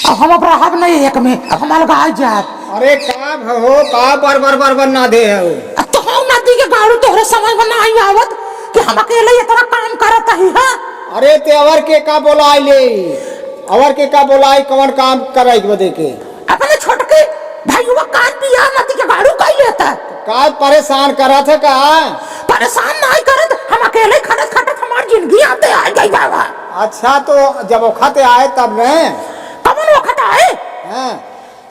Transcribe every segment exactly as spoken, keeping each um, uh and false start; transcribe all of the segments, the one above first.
अब हम अब रहब नहीं एक में, अब हम अलगाइ जाब। अरे का भ-, हो, का बर बर बर बर ना दे हो? अब तो हम नदी के गाड़ू तोहरे समझ में नाही आवत कि हम अकेले इतना काम करत ही, हाँ? अरे ते अवर के का बोलाइ ले, अवर के का बोलाइ, कवन काम करइ के बदे के? अपने छोटके भइया कान पिया नदी के गाड़ू कइ लेता। का परेशान करत है का? परेशान नाही करत, हम अकेले खटत खटत हमार जिंदगी आते आ गई बाबा। अच्छा, तो जब ओखा ते आए तब ने? कवन ओखा ते आए? हाँ।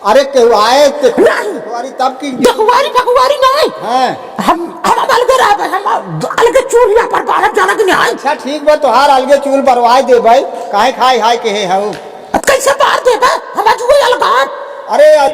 अरे केहू आए ते नहीं। फगुआरी तब की? फगुआरी, फगुआरी नहीं। हाँ। हम, हम अलगे रहबे, हम अलगे चूल्हा पर बारह जना के नहीं। अच्छा ठीक बा, तोहार अलगे चूल बरवाइ देबे, काहे खाइ हाय के हे हऊ? अब कैसे बार देबे? हम अजुए अलगाब। अरे यार।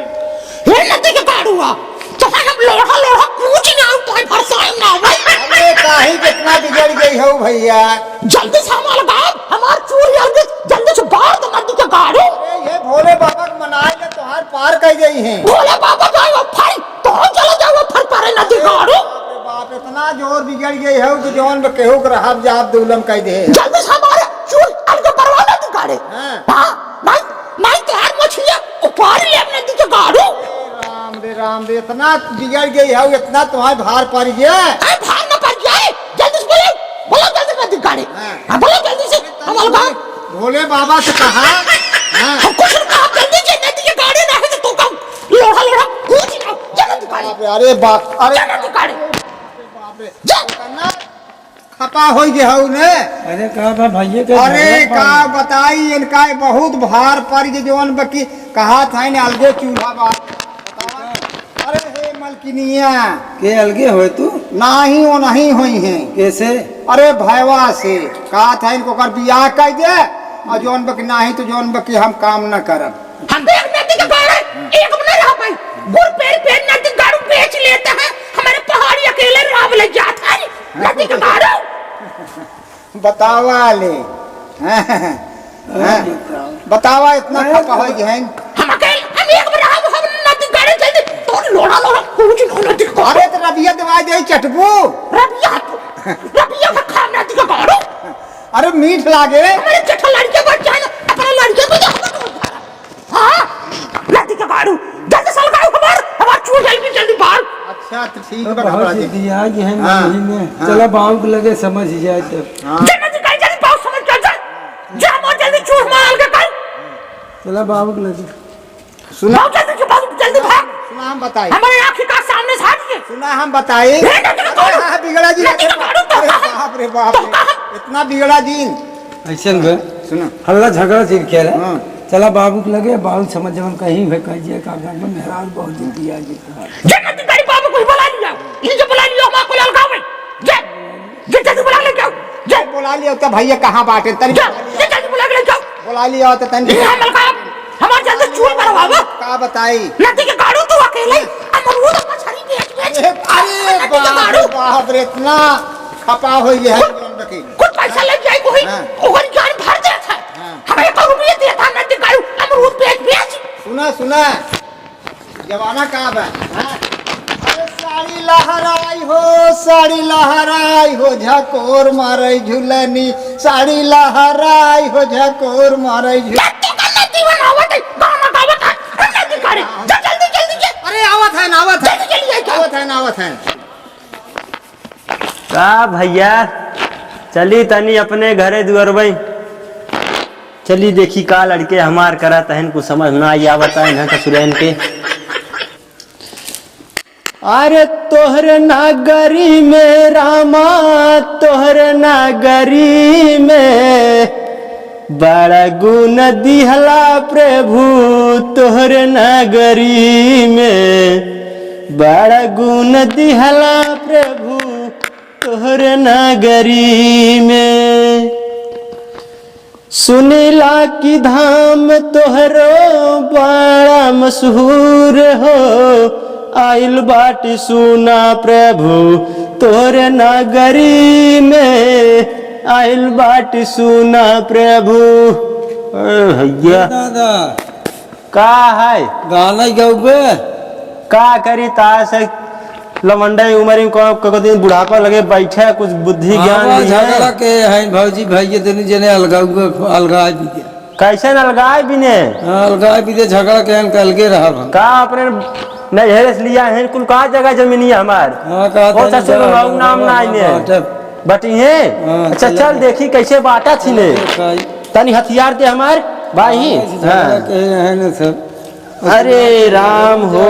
हे नदी के गाड़ुआ, तो हम लोढ़ा लोढ़ा कूच ना उठाए, भरसाए ना आवे। अरे काहे कितना बिगड़ गई हो भइया? जल्दी से हम अलगाब, हमार चूल जल्दी, जल्दी से बार दे नदी के गाड़ू। अरे ये भोले बाबा के मनाए ले तोहार पार कइ गई हैं। भोले बाबा जाए वो फल, तो चला जाओ वो फल पारे नदी गाड़ू। बाप रे बाप, इतना जोर बिगड़ गई हो कि जौन ब केहू के रहब जाब दुलम कइ दे। जल्दी से हमारे चूल अलग बरवा नदी गाड़े। हाँ। हाँ, नहीं, नहीं तोहार मछलिया उपार ले अपने दी के गाड़ू। रे राम रे राम रे, इतना बिगड़ गई हो, इतना तुम्हारे भार पड़ गया। अरे भार ना पड़ जाए, जल्दी से बोलो, बोलो जल्दी से नदी गाड़े। हाँ। हाँ, बोलो जल्दी से, हम अलगा। भोले बाबा से कहा। हाँ। हम कुछ ना कहा, जल्दी से नदी के गाड़े ना है तो तुम लोढ़ा लोढ़ा कूच ना, जल्दी गाड़े। बाप रे, अरे बाप, अरे जल्दी गाड़े। बाप रे, जा। इतना खपा होइ गए हऊ ने। अरे का बा भइया के अरे झगड़ा का पड़ बताई, इनका बहुत भार पड़ गए, जौन बकी कहा था ने अलगे चूल्हा बा। अरे हे मलकिनिया। के अलगे होए तू? नाही, वो नहीं होई हैं। कैसे? अरे भयवा से कहा था इनको कर बियाह कइ दे, और जौन बकी नाही तो जौन बकी हम काम न करब। हम देख नदी के गाड़े, एक में ना रह पाई। गुड़ पेड़ पेड़ नदी गाड़ू बेच लेते हैं, हमारे पहाड़ी अकेले राम ले जाता है, नदी के गाड़ू। बतावा ले। हाँ, हाँ। बतावा, इतना अरे खपा होइ गए हैं। हम अकेले, हम एक में रह, हम नदी गाड़े जल्दी, तो लोढ़ा लोढ़ा, कुछ नो नदी गाड़ू। अरे तो रबिया दवाई दे चटबू। रबिया, रबिया का खा नदी के गाड़ू। अरे मीठ लागे। हमारे चटल लड़के बच जाए ना, अपने लड़के को तो हम हाँ, नदी के गाड़ू, जल्दी से लगाओ हमार, हमार चूल जल्दी, जल्दी बाहर। अच्छा, तो ठीक तो बा, बाबा बाबा जी। दिया ये है हाँ, नहीं में। हाँ। चला बाबू के लगे समझ ही जाए तो। हाँ। जल्दी, जल्दी, जल्दी बाबू समझ कर जा। जा, बहुत जल्दी चूल मार के कर। चला बाबू के लगे। सुना। बहुत जल्दी से, बहुत जल्दी भाग। सुना, हम बताई। हमारे आँखी का सामने से हट के। सुना, हम बताई। हे, नदी के गाड़ू। अरे, हाँ, बिगड़ा जी, नदी के गाड़ू, तो अरे, कहाँ? बाप रे, बाप तो रे। कहाँ? इतना बिगड़ा जी। ऐसन बे, सुनो। हल्ला झगड़ा चीज खेल है। हाँ। चला बाबू के लगे, बाबू समझ जवन कहीं है, कह दिया, का घर में मेहराज बहुत दिन पिया जी। जब मैं तुम्हारी बाबू को बुला लिया, ये जो बुला लिया, हमारा कोई अलगाव है। जा, जा, जल्दी बुला लेके आओ। जा। बुला लिया तो भैया कहाँ बाटे? तनी जा, जा, जल्दी बुला के लेके आओ। बुला लिया तो तनी। ये हम अलगाव, हमारा जल्दी चूल मरवावा। का बताई? नदी के गाड़ू तू अकेले, अमरूद मछली बेच, बेच। अरे, अरे नदी के बाप रे गाड़ू। बाप रे, इतना खपा होई है कुछ, जौन बकी। कुछ पैसा लग जाए कोई, हाँ। ओकर जान भर देत है। हाँ। हमें एक रुपये देता ना दिखाऊ, अमरूद बेच बेच। सुना, सुना, जमाना का बा, हाँ? अरे साड़ी लहराई हो, साड़ी लहराई हो, झकोर मारे झुलनी, साड़ी लहराई हो, झकोर मारे झुलनी। क्या तो गलत जीवन आवत है, गाना गावत है, अरे जल्दी करे, जा जल्दी, जल्दी जा। अरे आवत है ना, आवत है। जल्दी, जल्दी आ, आवत है ना, आवत है। का भैया, चली तनी अपने घरे दुअरवई। चली देखी का लड़के हमार करत हन, कुछ समझ ना आई आवत है इन्हें ससुरैन के। अरे तोहरे नागरी में रामा, तोहरे नागरी में बड़ा गुण दिहला प्रभु, तोहरे नागरी में बड़ा गुण दिहला प्रभु, तोहरे नागरी में। सुनिला कि धाम तोहरो बड़ा मशहूर हो, आइल बाटी सुना प्रभु तोहरे नागरी में, आइल बाटी सुना प्रभु। ए भैया। दादा। का है? गाना गौबे? का करी, तार से लवंडा उमर में को, को दिन बुढ़ापा लगे बैठे, कुछ बुद्धि ज्ञान आवा नहीं है। झगड़ा के हैं भौजी भाई, ये दोनों जने अलगा हुए, अलगा भी गए। कैसे अलगाए बिने? हाँ, अलगाए बिने, झगड़ा के हन, अलगे रहब हम। का अपने नैहरे से लिया है कुल का जगह जमीनिया हमार? हाँ, का ओ तनी ससुर जगह नाऊ नाम ना आइने। बाँटब। बटी है? हाँ, अच्छा, चल चल देखी कैसे बाँटा थी ने। हाँ, खाई। तनी हथियार दे हमार भाई। हाँ, ऐसे झगड़ा हाँ। के हैं न सब। अरे राम हो,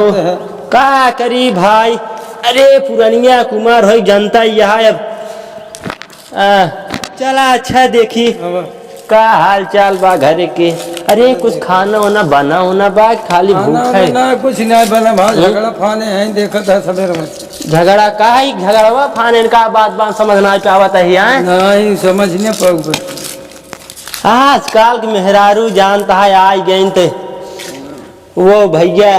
का करी भाई? अरे पुरनिया कुमार होई, जनता यहाँ अब। आ, चला अच्छा देखी। अब का हाल चाल बा घरे के? अरे कुछ खाना वाना बना होना बा, खाली खाना भूख है? वाना कुछ नहीं बना बा, हम्म? झगड़ा फाने हैं, देखत है सवेरे में। झगड़ा का है? झगड़वा फाने का बात बात समझ ना पावत है यहाँ। नहीं समझ नहीं पाऊंगा। आजकल के मेहरारू जानता है, आई गई ते वो भैया,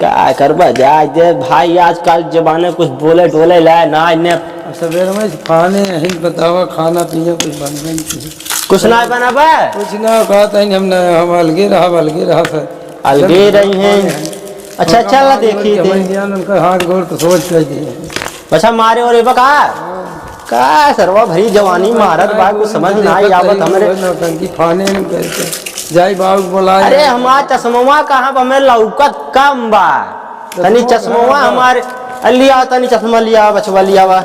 का करबा, जाए दे भाई, आजकल जमाने कुछ बोले डोले लाए ना इन्हें। अब सवेरे में खाने यही बतावा, खाना पीना कुछ बनबे नहीं किया। कुछ ना बना बा? कुछ ना, कहत है हम ना, हम अलगे रहा, अलगे रहा सर। अलगे रही हैं। अच्छा, चल ना देखी थी। हमारे ज्ञान उनका हाथ गोड़ तो सोच कर दिए। अच्छा, मारे और एबा का? का सरवा भरी जवानी मारत बा, कुछ समझ ना आई आवत हमरे। नौटंकी फाने न करके। जाई बाबू बोलाए। अरे, हमार चश्मवा कहाँ बा? हमें लौकत कम बा। तनी चश्मवा चश्मवा कहाँ बा? हमार, लिया तनी चश्मा लिया, बचवा लिया बा।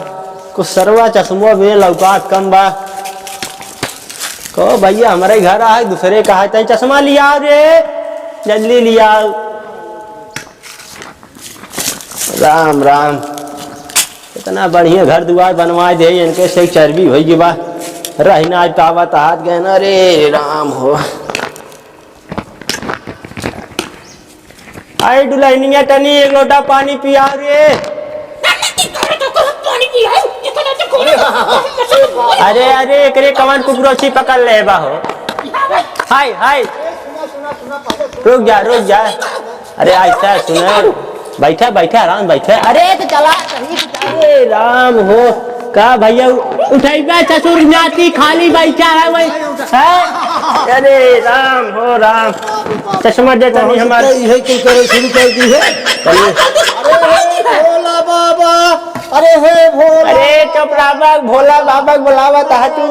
कुछ सरवा चश्मवा में लौकात कम बा। कहो भैया, हमारे घर आए, दूसरे कहा, तनी चश्मा लिया रे, जल्दी लिया। राम राम। इतना बढ़िया घर दुआर बनवाए दे, इनके से चर्बी होई गी बा, रह ना पावत हाथ गए ना। अरे राम हो। आई दुल्हनिया, तनी एक लोटा पानी पियाओ रे। पानी पियाओ, इतना तो घोड़े। अरे, अरे, एकरे कवन कुकुरोची पकड़ ले बा हो। हाय, हाय। रुक जा, रुक जा। अरे, ऐसा सुना, बैठा, बैठा, आराम बैठा। अरे, तो चला, कहीं से चला। अरे, राम हो, का भैया, उ-, उठैबा ससुर नाती, खाली बैठा है वही, हैं? अरे, राम हो, राम। चश्मा दे तनी हमार। तो इहे कुल करे शुरू कर दी है। चलिए। अरे, हे भोला बाबा, अरे, हे भोला। अरे, चुप रह बा, भोला बाबा के बुलावत है तू।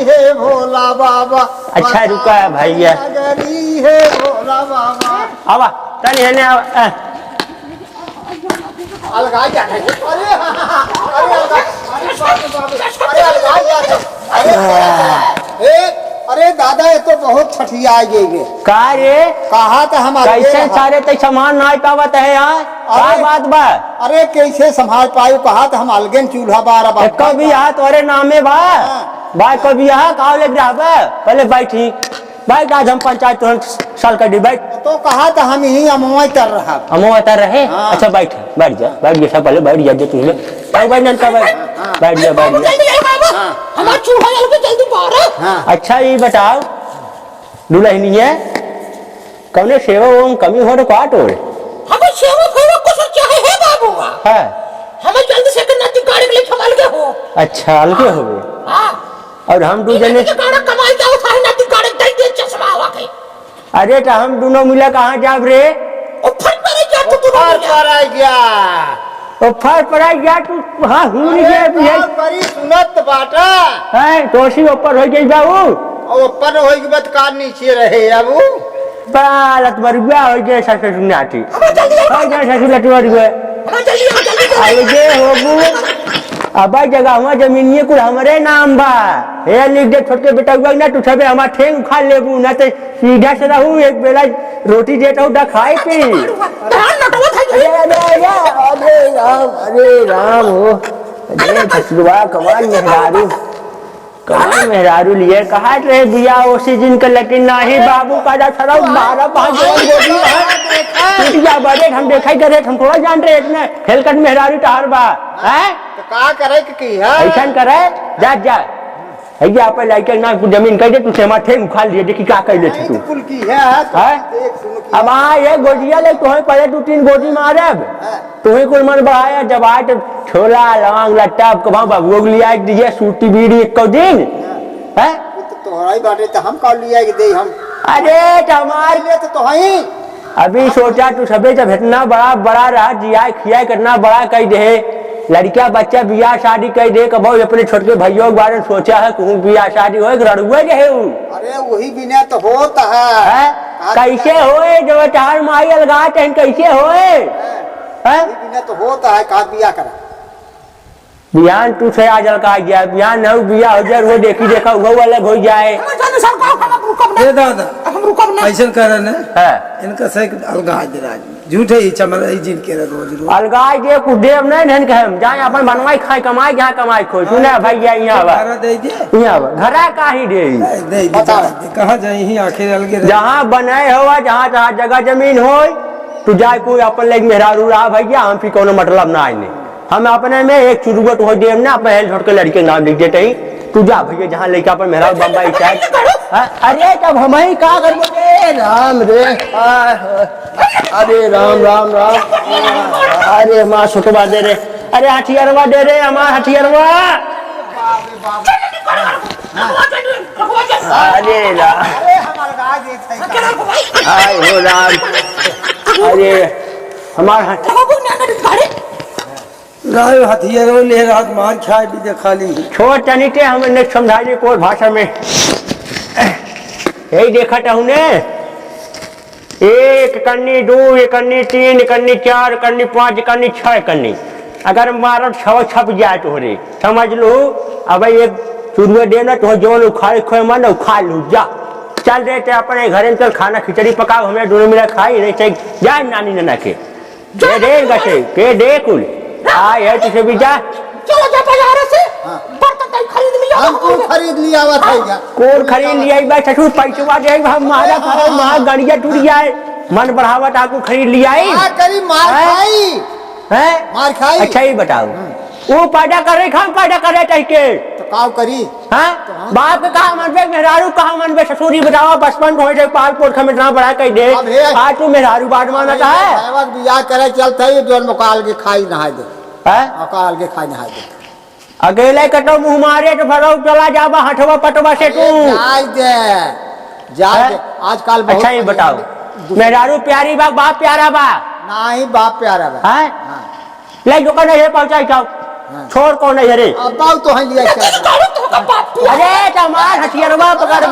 हे भोला बाबा। अच्छा, रुका है भैया। नगरी हे भोला बाबा। आवा, तनी हेने आवा, आ। अलगाई जात है। अरे, अरे, अलगाई, अरे, बाप रे, बाप रे। अरे, अलगाई जात है। अरे, ए, अरे, दादा, ये तो बहुत ठठिया गई रे। का रे? कहा तो हम अलगे कैसे रहा। सारे तै सामान ना पावत है यार? का अरे, बात बा? अरे, कैसे संभाल पायु? कहा तो हम अलगे न चूल्हा बार अब एक आपका भी हाथ तोरे नामे बा। हाँ। बा को भी यहाँ का ले रहबा? पहले बैठी। बैठ, आज हम पंचायत तुरंत सॉल्व कर दी, बैठ। तो कहा था हम ही अमवा तर रहा। अमवा तर रहे? हाँ। अच्छा, बैठ, बैठ जा, बैठ जा, सब पहले बैठ जा, दे तुझे। बैठ, बैठ, ननका, बैठ। हाँ। बैठ जा, बैठ जा। जल्दी आओ बाबू। हाँ। हमार चूल्हा जल के जल्दी बाहर आ। हाँ। अच्छा, ये बताओ, दुल्हनिया, कौने सेवा ओम कमी हो तो का तोरे? हमें सेवा फेवा कुछ चाहे है बाबू। हाँ। हमें जल्दी से करना, तू गाड़ी के लिए संभाल के हो। अच्छा, अलगे हो गए। हाँ। और हम दू जने के गाड़ा कमाई जाओ, सारे नाती गाड़े दे दे चश्मा आवा के। अरे, तो हम दोनों मिला कहाँ जाब रे? ओ फट पड़े क्या तू दोनों फट मिला? पड़ा गया। ओ फट पड़ा गया तू, हाँ, हूँ अरे, गया तू, ये का बड़ी सुनत बाटा। हैं, तोसी ऊपर हो गई बा ऊ। और ऊपर हो गई बात का नीचे रहे अब ऊ। बड़ा लत बरुआ हो गया, ससुर नाती। हमें जल्दी आओ। हो गया ससुर लत बरुआ। हमें जल्दी आओ, जल्दी, जल्दी। अलगे होबू। अब जगह हुआ जमीनिए कुल हमरे नाम बा। हे लिख दे छोटके बेटा हुआ ना, तू सबे हमार ठेंग उखाड़ लेबू, ना ते सीधा से रहू, एक बेला रोटी देत हूँ, दा खाए पी। तोहार नटवा था अरे, अरे, अरे, अरे राम, अरे राम हो। अरे फसलुआ, कमाल मेहरारू। कहाँ मेहरारू लिए? कहा रहे बिया ओसी जिनके, लेकिन नाही बाबू का जा छड़ा मारा, पाँच जवान गोदी में। टूट जा बजट, हम देखा ही करे, हम थोड़ा जान रहे इतने हेलकट मेहरारू तहार बा, हैं? तो का करे के की है? ऐसन करे, जा, जा। है ये आप लाइक ना कुछ जमीन कह दे, तुझे हमारे ठेंग उखाड़ लिए, देखी का कह ले नहीं तू। तो कुल की है, तो हैं? देख सुन की अब है। आ, ये गोदिया ले, तुम्हें पहले दो तीन गोदी मारब। हैं? तुम्हें कुल मन बढ़ाया, जब आए तो छोला, लौंग, लट्टा, अब कब हम बबुआ को लिया के दिए, सूती बीड़ी एक को दिन, हैं? वो तो तोहरा ही बाटे, तो हम का लिया के दे हम? अरे, तो हमार ले तो तोहई। अभी सोचा तू सबे जब इतना बड़ा, बड़ा रहा, जिया खिया कितना बड़ा कह दे, लड़िका बच्चा बियाह शादी कइ दे, कबो अपने छोटके भइयो के बारे में सोचा है, कहूँ बियाह शादी होए, कि रड़ुए जे है उ। अरे, वही बिना तो होत है। हैं? का कैसे होए, जब तहार माई अलगात है, कैसे होए? हैं? हैं? वही बिना तो होत है, का बियाह करा? बिहान तू से आज अलगा गया, बिहान नौ बियाह हो जाए, वो देखी देखा, वो अलग हो जाए। हम जाने साहब, का हम रुकब ना। ए दादा, हम रुकब ना। ऐसन कह रहे हैं। हाँ। इनका से अलगा दे राज में। झूठे ही चमर रही जिनके रोज रोज। अलगाई दे, कुछ देव नहीं धन के हम जाए, अपन बनवाई खाए, कमाई, जहाँ कमाई खोई। सुने हाँ, भैया, यहाँ बा। घरा दे दे। यहाँ बा। घरा का ही दे। दे, दे, दे, बताओ। दे, कहाँ जाए ही आखिर अलगे रहे। जहाँ बनाए हो, जहाँ, जहाँ जगह जमीन होई, तू जाए कोई अपन लेके मेहरारू रहा भैया, हम फिर कोनो मतलब ना आइने। हम अपने में एक चुरुगट हो देव ना, अपन हेल छोड़ के लड़के नाम लिख देते ही। तू जा भैया, जहाँ लइका पर मेहरारू बम्बई चाहे। हाँ, अरे, तब हम ही का करबो? ए राम रे, आ, अरे राम, राम, राम। अरे हमार छोटवा दे रे, अरे हथियारवा दे रे, हमार हथियारवा। अरे राम, आय हो राम, अरे हमार हथ- गाय हथियारो ले रात मार खाए भी देखा ली। छोड़ तनी ते, हम इन्हें समझा दी कोई भाषा में। यही देखा था उन्हें, एक कन्नी, दो, एक कन्नी, तीन कन्नी, चार कन्नी, पाँच कन्नी, छह कन्नी। अगर मारब छव छप जाए तोहरे, समझ लो। अब एक चुरुए देना, तोहर जौन उखाड़े खोए मन उखाड़ लू, जा। चल रे, ते अपने घरे में चल, खाना खिचड़ी पकाओ, हमें दोनों मिला खाई, नहीं चाहिए, जा नानी नना के। के दे इनका से? के दे कुल? आ, ये तुझे भी जा। चलो जा बाजार से, हाँ। बर्तन तई खरीद लिया। हम कुल खरीद लिया हुआ था क्या? कुल खरीद लिया, बा ससुर पैसवा दे, हम मारा खाओ, मार गड़िया टूट जाए। मन बढ़ावा था, कुल खरीद लिया। का करी, मार हैं? खाई। हैं? मार खाई। अच्छा, ये बताओ। हम्म। वो पैदा करे, हम पैदा करे, कह के। तो काव करी? हाँ? तो हम बाप के कहा मनबे, मेहरारू कहा मनबे, ससुरी बतावा, बचपन को होई जाए, पाल पोर खा में इतना बड़ा कह दे। अब हे, आज तू मेहरारू बात मानत अब हे, है? भाईवा के बियाह करे चलत है, ये जोन मोकाल के खाई नहाई दे। हैं? मोकाल के खाई नहाई दे। अकेले कटो मुँह मारे तो फरौ चला जाबा हठवा पटवा से अरे तू। जाए दे, जाए हैं? दे। आजकल बहुत अच्छा, ये बताओ, दुख- मेहरारू प्यारी बा, बाप प्यारा बा? नहीं, बाप प्यारा बा। हैं? हाँ। ले, जो का नहीं है, पहुंचाई जाओ। हाँ। छोड़, कौन है रे? अब बाऊ तो है लिया क्या? अरे, तो हमार हथियारवा पकड़।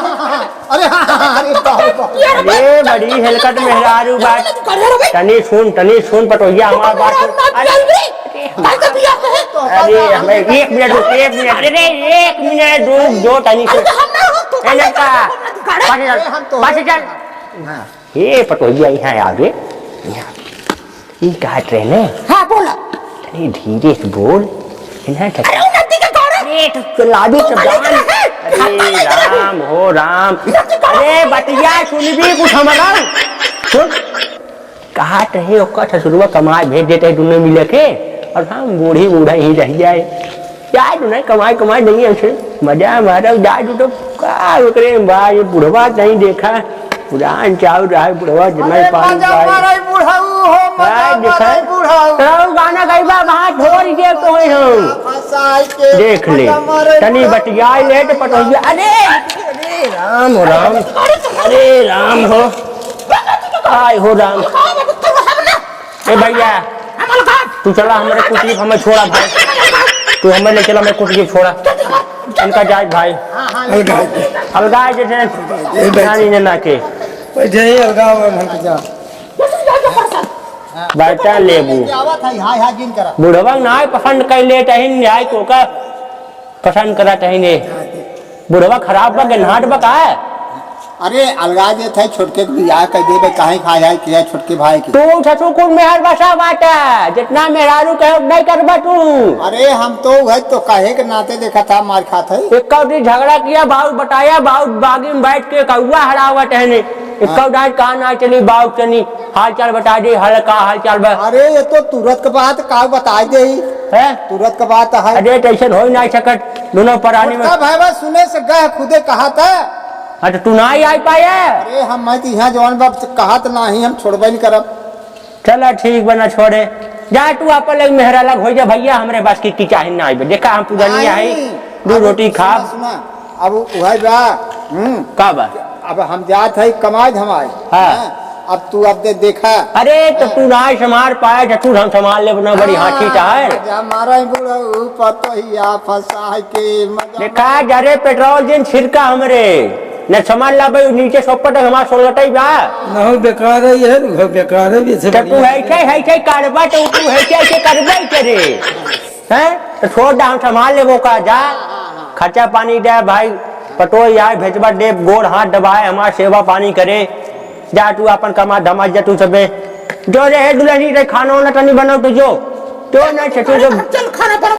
अरे, हाँ, हाँ, अरे, बाऊ, बाऊ। अरे, बड़ी हेलकट मेहरारू बात। तनी सुन, तनी सुन, पटोहिया, हमार बात सुन। अरे, अरे, हमें एक मिनट रुक, एक मिनट। अरे, एक मिनट रुक, जो तनी सुन। ए, लड़का, पाछे चल, पाछे चल। हाँ। हे पटोहिया, यहाँ आवे, यहाँ। ई कहत रहे ने? हाँ, बोला। तनी धीरे से बोल। इन्हें अरे, वो नदी के घाट है। अरे, तो लादू तू चबान। गलत है। अरे, राम हो राम। नदी के घाट अरे, है। बतिया सुनबी कुछ हमारा। सुन। कहत रहे, ओकर ससुरवा कमाए भेज देते हैं, दोनों मिले के, और हम बूढ़ी बूढ़ा ही रह जाए। जाए तो नहीं, कमाई, कमाई नहीं है उसे। मजा मारा, जाए तो, तो का ओकरे में बा, ये बुढ़वा नहीं देखा। पुरान चाउर रहा, बुढ़वा जमाई अरे पानी मजा पाए। मारे बुढ़ऊ हो, मजा भाई देखा। मारे बुढ़ऊ। तो गाना गईबा, वहाँ ढोर दे तो है हम। फंसाई के देख ले, मजा मारे तनी बुढ़ऊ। बतियाई ले तो पटोहिया। अरे, अरे राम हो राम, अरे राम हो, आय हो राम। ए भैया, हम अलगा। तू चला हमरे कुटी, हमें छोड़ा भाई। तू हमें ले चला, हमें कुटी छोड़ा। इनका जाए भाई। अलगा है। अलगा है जैसे ए, बैठ। नानी ने ना के। बैठे ही अलगा हुआ, हम जा। बैठा लेबू। क्या बात है? हाय, हाय, जिन करा। बुढ़वा ना है पसंद कर ले, तहिन न्याय को का। पसंद करत है ने। बुढ़वा खराब बा, गन्हाट बा का? अरे, अलगा देत है, छोटके के बियाह कर देबे, काहे खाए है, किया छोटके भाई के। तू ससुर कुल मेहर बसा बाटा, जितना मेहरारू कहे, उतना ही करबा तू। अरे, हम तो उहे तो कहे के नाते देखा था, मार खात है। एक कौड़ी झगड़ा किया, बाउर बताया, बाउर बागी में बैठ के कौआ हरावत है ने। एक हाँ। कौड़ी आज कहा ना चली, बाउर चली। हाल चाल बता दे, हाल का हाल चाल बा? अरे, ये तो तुरंत के बात का बताई दे ही। हैं? तुरंत के बात है। अरे, तो ऐसे हो ही नहीं सकत, दोनों परानी में। छोटका भाई बा सुने से गए खुदे कहा था। हाँ, तो तू ना ही आई पाए। अरे, हम मैं तो यहाँ जवान बाप से कहा तो नहीं, हम छोड़बे नहीं करब। चला, ठीक बना, छोड़े। जा तू अपन लग मेहरा लग हो जा भैया, हमरे बस की, की चाहे ना आइबे। देखा, हम पुरानी नहीं, आई, दो अब रोटी खा। सुना, सुना, अब वही बा। हम्म। का बा? अब हम जात है कमाए धमाए। हाँ। हाँ। अब तू अब दे देखा। अरे तो तू ना संभाल पाए, तो तू हम संभाल ले, अपना बड़ी हाँ, हाथी चाहे। मजा मारा ही बुढ़ऊ पतोहिया फंसा के मजा देखा, जरे पेट्रोल जिन छिड़का हमरे, न संभाल ला भाई, नीचे सोपट हमार सोलगटई बा। ना हो, बेकार है ये, बेकार है, ये से तो तू बढ़िया है, है। क्या, है क्या, करबा तो तू है क्या, ऐसे करबा ही करे। हैं? तो छोड़ दे, हम संभाल लेबो का, जा। खर्चा पानी दे भाई, पटोई आए, भेजवा दे, गोड़ हाथ दबाए, हमार सेवा पानी करे। जा तू अपन कमा धमा, जा तू सबे। जो रे हे दुल्हनी रे, खाना वाना तनी बनाओ तो जो। तो ना छे तू जो। चल खाना पर